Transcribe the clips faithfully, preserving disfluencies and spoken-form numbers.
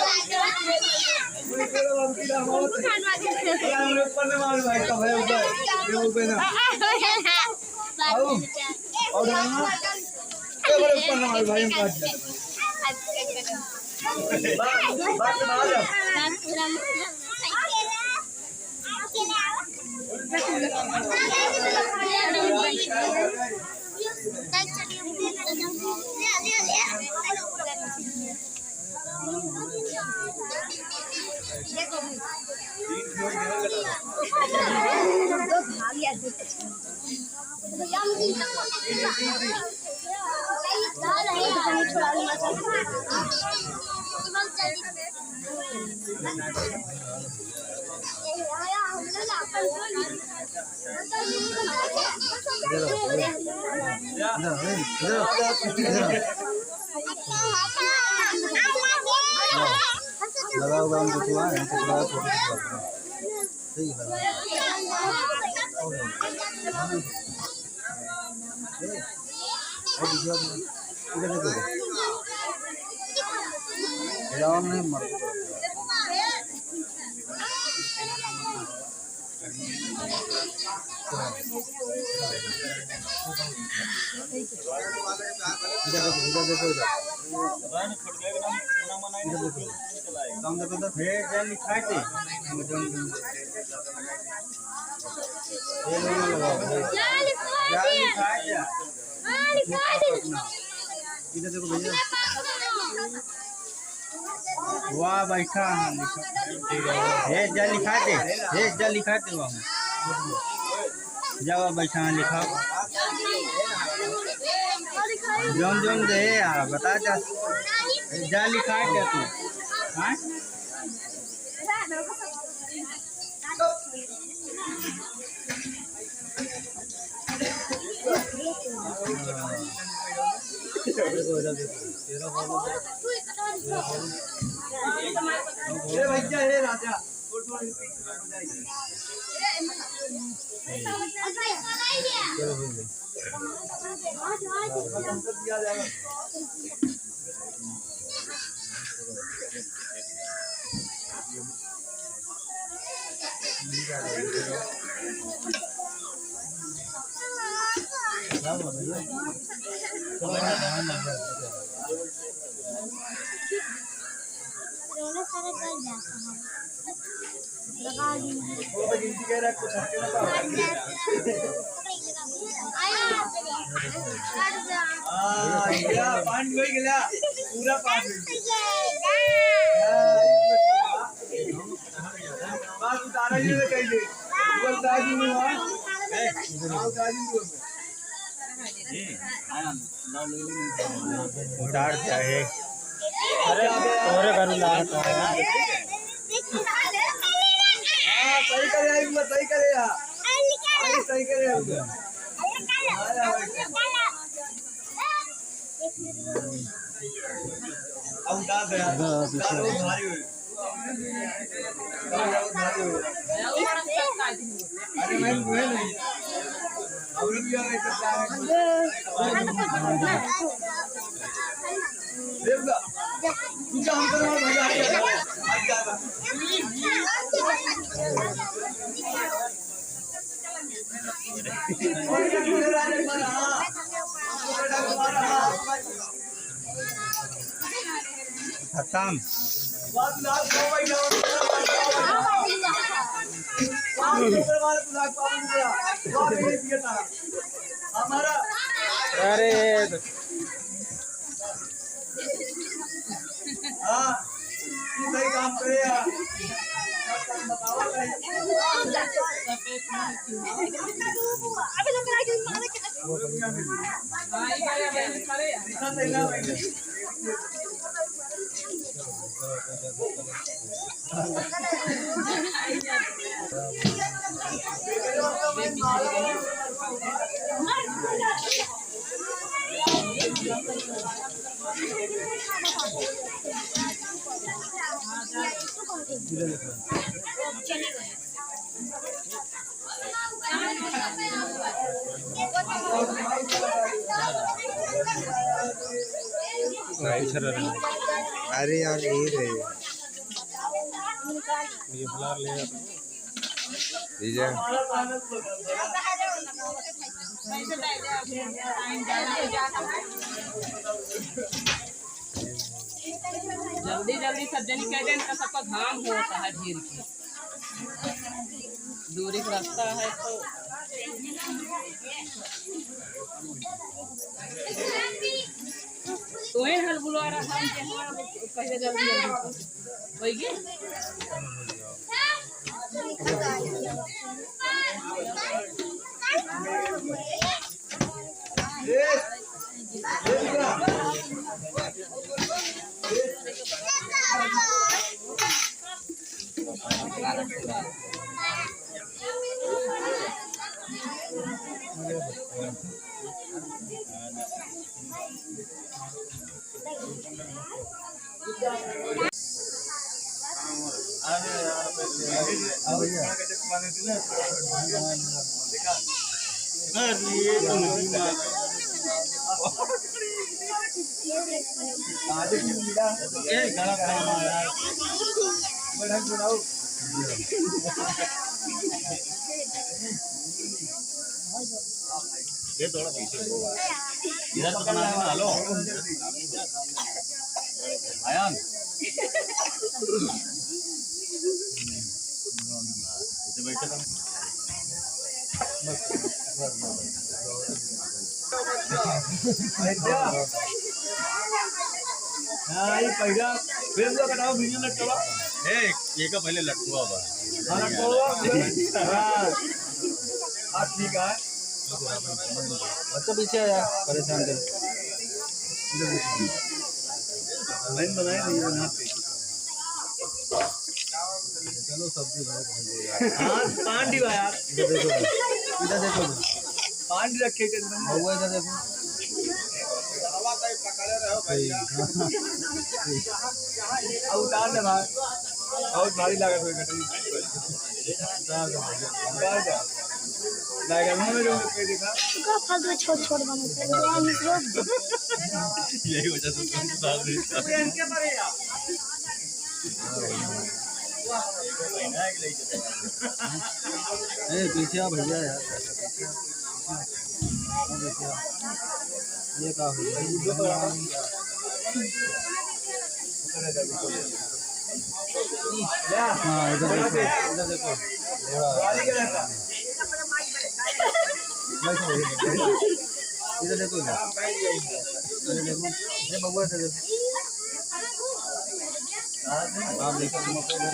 अरे, हमरे ऊपर न मार भाई, कब है ऊपर? ये ऊपर ना। आओ। और यहाँ। ये बड़े ऊपर न मार भाई, हम काट दे। बात, बात ना आ जाओ। लगा हुआ है, हमको छुआ है, हमको छुआ है, फोटो खींचवा। ठीक है, लगा। इधर देखो। हिलाओ नहीं, मर। इधर देखो, इधर देखो, इधर। इधर देखो। काम देखो, इधर। ये क्या लिखा है? ये लोग लगाओ। क्या लिखा है? इधर देखो भैया। वाह, बैठा है, लिखा। हे, जा लिखा दे, हे, जा लिखा दे, वाह। जा, वाह, बैठा है, लिखा। जौन, जौन दे, आ, बता, जा, जा लिखा दे तू। हाँ? ए भैया, ए राजा। हाँ, या पानी हो गया, पूरा पानी हो गया। हाँ, बस उतारा ही नहीं चाहिए। ऊपर उतार दी नहीं हुआ। हाँ, उतार दी नहीं हुआ। उतार दिया है। अरे, तोरे करू लागत है। हाँ, सही करे, आई हुआ, सही करे यार। आई सही करे यार। आया, आया। अब उतार दे यार। हाँ, उतार दे, बहुत भारी हो गया। खतम। अरे। हाँ, तू सही काम करे यार। अरे यार, ये रहे। ये फुलार ले जा। ये जा। जल्दी जल्दी सब जनी कह देन, तो सबका घाम होता है ढेर के। दूरी का रास्ता है तो। तू ही हल बुला रहा था, हम के हमारा पहले जल्दी जल्दी कर। वही के? ये थोड़ा पीछे हो। इधर तो बना लेना, हेलो। आयान। इधर बैठो तुम। हाँ, ये पहिला, फिर तो बताओ, वीडियो लटकावा। ए, ये का पहले लटकुआ बा। हाँ, लटकुआ बा। हाँ। हाँ, ठीक है। बच्चा पीछे आया, परेशान कर। लाइन बनाए नहीं, यहाँ पे। चलो, सब्जी भाई, भाई। हाँ, पांडी भाई यार। इधर देखो, इधर देखो। पांडी रखे के एकदम। बउआ, इधर देखो। अब उतार दे भाई। बहुत भारी लागत होई कटरी। उतार दे भाई। उतार दे। बैगन में जो पे देखा। का फालतू छोट छोट बने से, हम लोग। यही वजह से तुम उतार दे। ए, पीछे आ भैया यार। ये का हो गया? हाँ, इधर देखो, इधर देखो। इधर देखो, इधर। इधर देखो। ये बबुआ, इधर देखो।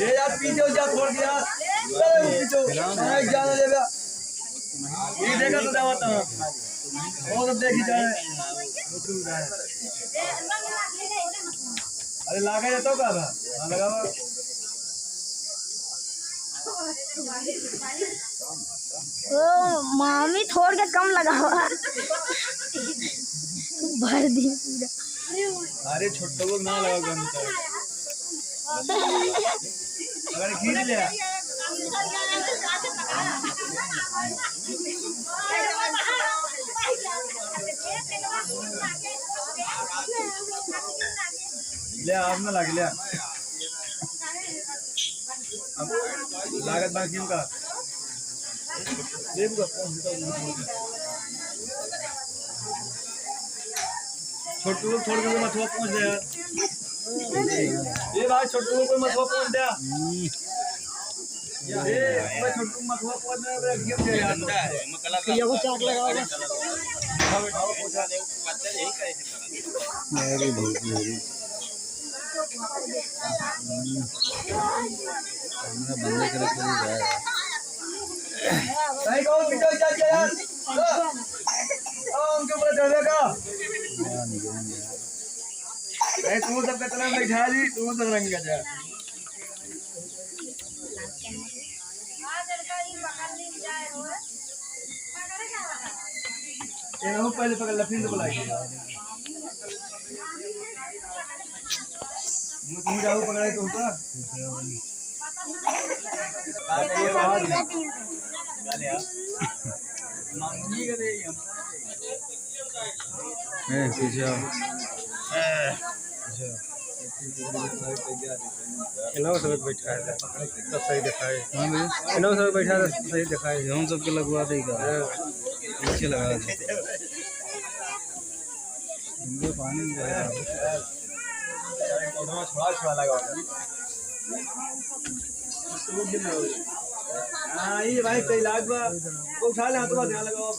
ये यार, पीछे हो जा, छोड़ दिया। चलो, पीछे हो। नहीं, जाने देगा। ये देखा तो दवा था। वो तो देखी जाए। अरे, लागे तो का बा? हाँ, लगावा। ओ, मामी, थोड़ के कम लगावा। भर दी पूरा। अरे, छोटो को ना लगाओ गंदा। अगर खींच ले। ले, आप ना लगे, ले। अब लागत बा क्यों का? छोटू को छोड़ के मथुआ पहुंच गया। ये भाई, छोटू को मथुआ पहुंच गया। ए, भाई, छोटू मथुआ पहुंच गया, गिर गया यार। ये वो चाक लगाओ बस। अरे भाई, अरे। हम्म। हमरा बंदे करे के लिए जाए। भाई, कौन पीछे चल गया यार? ओ, उनके ऊपर चढ़ेगा। हाँ, नहीं, नहीं। भाई, तू सब कितना बैठा जी, तू सब रंग का जा। ये रहू पहले पकड़ ले, फिर तो बुलाई। मुझे तुम जाओ पकड़ाई तो ऊपर। ए, पीछे आओ। पीछे आओ। इनहू सब बैठा है, सब सही दिखाई। हाँ भैया। इनहू सब बैठा है, सब सही दिखाई। हम सबके लगवा देगा। हाँ। पीछे लगा दे। इनके पानी में जाएगा। हाँ, ये भाई, सही लाग बा। वो उठा ले, हाथ में ध्यान लगाओ।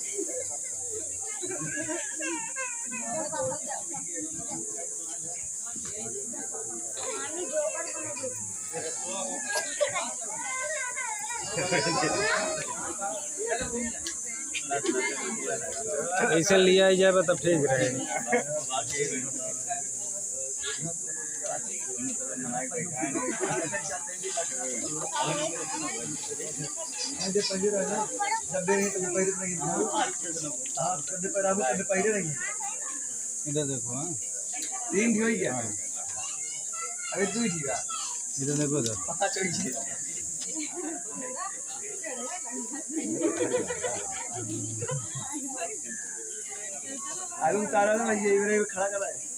ऐसे लिया ही जाए तो ठीक रहे। जब पहले रहे ना, जब भी नहीं तो पहले नहीं था। आप जब भी पहले रहे, पहले नहीं। इधर देखो, हाँ। तीन ठो ही क्या? हाँ। अरे, दू ही बा। इधर देखो, इधर। पता चल गया। अरे, उतारा ना, ये इधर खड़ा करा है।